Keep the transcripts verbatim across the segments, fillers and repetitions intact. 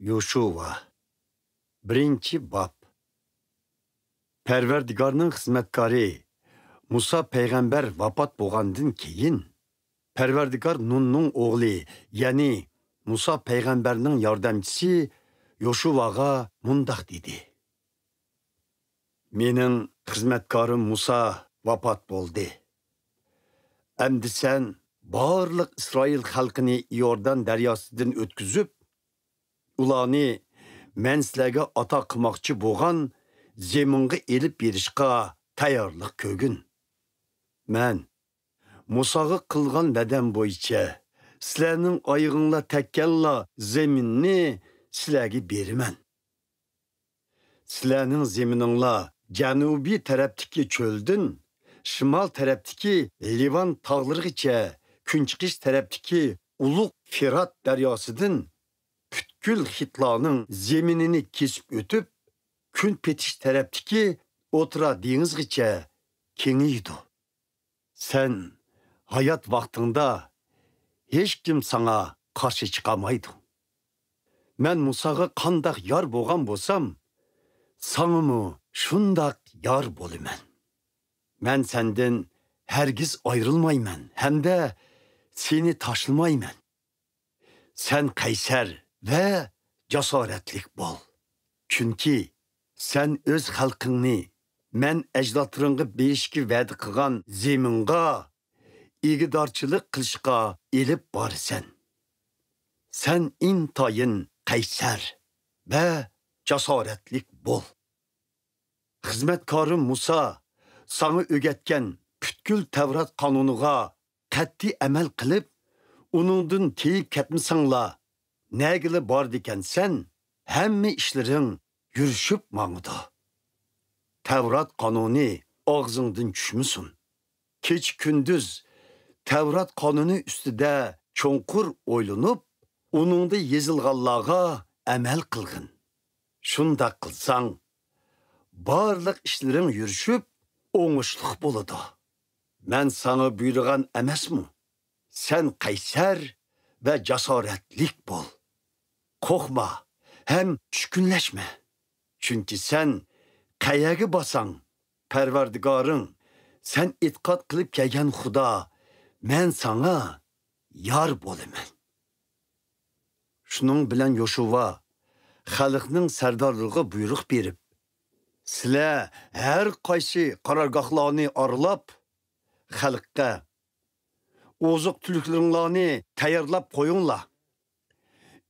يوشۇۋا. بىرىنچى باب. پەرۋەردىگارنىڭ خىزمەتكارى مۇسا پەيغەمبەر ۋاپات بولغاندىن كېيىن، پەرۋەردىگار نۇننىڭ ئوغلى، يەنى مۇسا پەيغەمبەرنىڭ ياردەمچىسى يوشۇۋاغا مۇنداق دېدى: مېنىڭ خىزمەتكارىم مۇسا ۋاپات بولدى. ئەمدى سەن بارلىق ئىسرائىل خەلقىنى ئىيوردان دەرياسىدىن ئۆتكۈزۈپ، ئۇلارنى مەن سىلەرگە ئاتا قىلماقچى بولغان زېمىنغا ئېلىپ بېرىشقا تەييارلىق كۆرگىن. مەن مۇساغا قىلغان ۋەدەم بويىچە سىلەرنىڭ ئايىغىڭلار تەگكەنلا زېمىننى سىلەرگە بېرىمەن. سىلەرنىڭ زېمىنىڭلار جەنۇبىي تەرەپتىكى چۆلدىن شىمال تەرەپتىكى لىۋان تاغلىرىغىچە، كۈنچىقىش تەرەپتىكى ئۇلۇغ فىرات دەرياسىدىن پۈتكۈل خىتلارنىڭ زېمىنىنى كېسىپ ئۆتۈپ، كۈن پېتىش تەرەپتىكى ئوتتۇرا دېڭىزغىچە كېڭىيىدۇ. سەن ھايات ۋاقتىڭدا ھېچكىم ساڭا قارشى چىقالمايدۇ. مەن مۇساغا قانداق يار بولغان بولسام، ساڭىمۇ شۇنداق يار بولىمەن. مەن سەندىن ھەرگىز ئايرىلمايمەن ھەمدە سېنى تاشلىمايمەن. سەن قەيسەر ۋە جاسارەتلىك بول. چۈنكى سەن ئۆز خەلقىڭنى مەن ئەجدادلىرىڭغا بېرىشكە ۋەدە قىلغان زېمىنغا ئىگىدارچىلىق قىلىشقا ئېلىپ بارىسەن. سەن ئىنتايىن قەيسەر ۋە جاسارەتلىك بول. خىزمەتكارىم مۇسا ساڭا ئۆگەتكەن پۈتكۈل تەۋرات قانۇنىغا قەتئىي ئەمەل قىلىپ، ئۇنىڭدىن تېيىپ كەتمىسەڭلا، نەگىلا بارىدىكەنسەن، ھەممە ئىشلىرىڭ يۈرۈشۈپ ماڭىدۇ. تەۋرات قانۇنى ئاغزىڭدىن چۈشمىسۇن. كېچە-كۈندۈز تەۋرات قانۇنى ئۈستىدە چوڭقۇر ئويلىنىپ، ئۇنىڭدا يېزىلغانلارغا ئەمەل قىلغىن. شۇنداق قىلساڭ، بارلىق ئىشلىرىڭ يۈرۈشۈپ، ئوڭۇشلۇق بولىدۇ. مەن ساڭا بۇيرۇغان ئەمەسمۇ؟ سەن قەيسەر ۋە جاسارەتلىك بول. قورقما ھەم چۈشكۈنلەشمە. چۈنكى سەن قەيەرگە بارساڭ، پەرۋەردىگارىڭ، سەن ئېتىقاد قىلىپ كەلگەن خۇدا، مەن ساڭا يار بولىمەن. شۇنىڭ بىلەن يوشۇۋا خەلقنىڭ سەردارلىرىغا بۇيرۇق بېرىپ، سىلەر ھەر قايسى قارارگاھلارنى ئارىلاپ، خەلققە، ئوزۇق-تۈلۈكلىرىڭلارنى تەييارلاپ قويۇڭلار.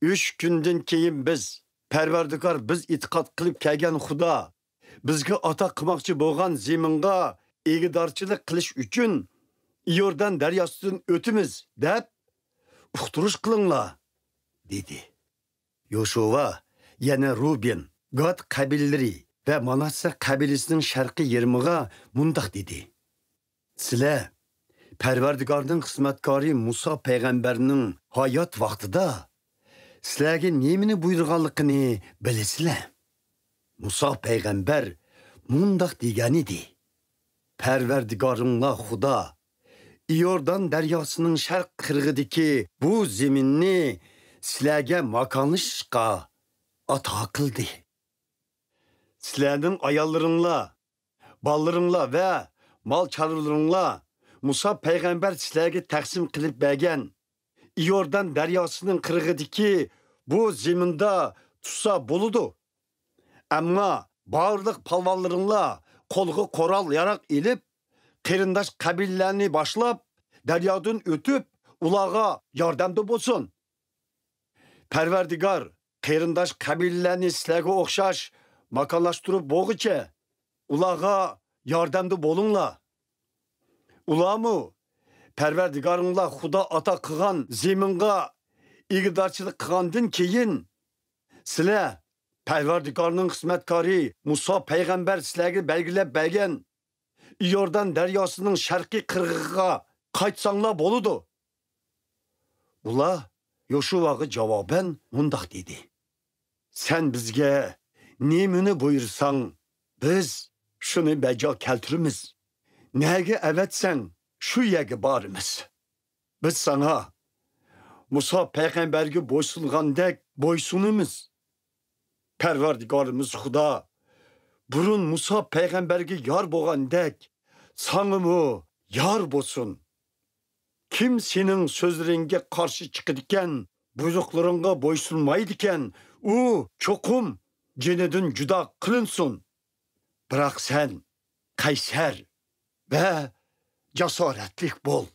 ئۈچ كۈندىن كېيىن بىز، پەرۋەردىگار، بىز ئېتىقاد قىلىپ كەلگەن خۇدا، بىزگە ئاتا قىلماقچى بولغان زېمىنغا ئىگىدارچىلىق قىلىش ئۈچۈن ئىيوردان دەرياسىدىن ئۆتىمىز، دەپ ئۇقتۇرۇش قىلىڭلار، دېدى. يوشۇۋا يەنە روبىن، گاد قەبىلىلىرى ۋە ماناسسە قەبىلىسىنىڭ شەرقىي يېرىمىغا مۇنداق دېدى: سىلەر پەرۋەردىگارنىڭ خىزمەتكارى مۇسا پەيغەمبەرنىڭ ھايات ۋاقتىدا سىلەرگە نېمىنى بۇيرۇغانلىقىنى بىلىسىلەر. مۇسا پەيغەمبەر مۇنداق دېگەنىدى: پەرۋەردىگارىڭلار خۇدا ئىيوردان دەرياسىنىڭ شەرق قىرغىقىدىكى بۇ زېمىننى سىلەرگە ماكانلىشىشقا ئاتا قىلدى. سىلەرنىڭ ئاياللىرىڭلار، بالىلىرىڭلار ۋە مال-چارۋىلىرىڭلار مۇسا پەيغەمبەر سىلەرگە تەقسىم قىلىپ بەرگەن ئىيوردان دەرياسىنىڭ قىرغىقىدىكى بۇ زېمىندا تۇتسا بولىدۇ. ئەمما بارلىق پالۋانلىرىڭلار قولىغا قورال-ياراغ ئېلىپ، قېرىنداش قەبىلىلەرنى باشلاپ، دەريادىن ئۆتۈپ، ئۇلارغا ياردەمدە بولسۇن. پەرۋەردىگار قېرىنداش قەبىلىلەرنى سىلەرگە ئوخشاش ماكانلاشتۇرۇپ بولغۇچە، ئۇلارغا ياردەمدە بولۇڭلار. ئۇلارمۇ پەرۋەردىگارىڭلار خۇدا ئاتا قىلغان زېمىنغا ئىگىدارچىلىق قىلغاندىن كېيىن، سىلەر پەرۋەردىگارنىڭ خىزمەتكارى مۇسا پەيغەمبەر سىلەرگە بەلگىلەپ بەرگەن ئىيوردان دەرياسىنىڭ شەرقىي قىرغىقىغا قايتساڭلار بولىدۇ. ئۇلار يوشۇۋاغا جاۋابەن مۇنداق دېدى: سەن بىزگە نېمىنى بۇيرۇساڭ، بىز شۇنى بەجا كەلتۈرىمىز. نەگە ئەۋەتسەڭ، شۇ يەرگە بارىمىز. بىز ساڭا مۇسا پەيغەمبەرگە بويسۇنغاندەك بويسۇنىمىز. پەرۋەردىگارىمىز خۇدا بۇرۇن مۇسا پەيغەمبەرگە يار بولغاندەك، ساڭىمۇ يار بولسۇن. كىم سېنىڭ سۆزلىرىڭگە قارشى چىقىدىكەن، بۇيرۇقلىرىڭغا بويسۇنمايدىكەن، ئۇ چوقۇم جېنىدىن جۇدا قىلىنسۇن. بىراق سەن قەيسەر ۋە جاسارەتلىك بول.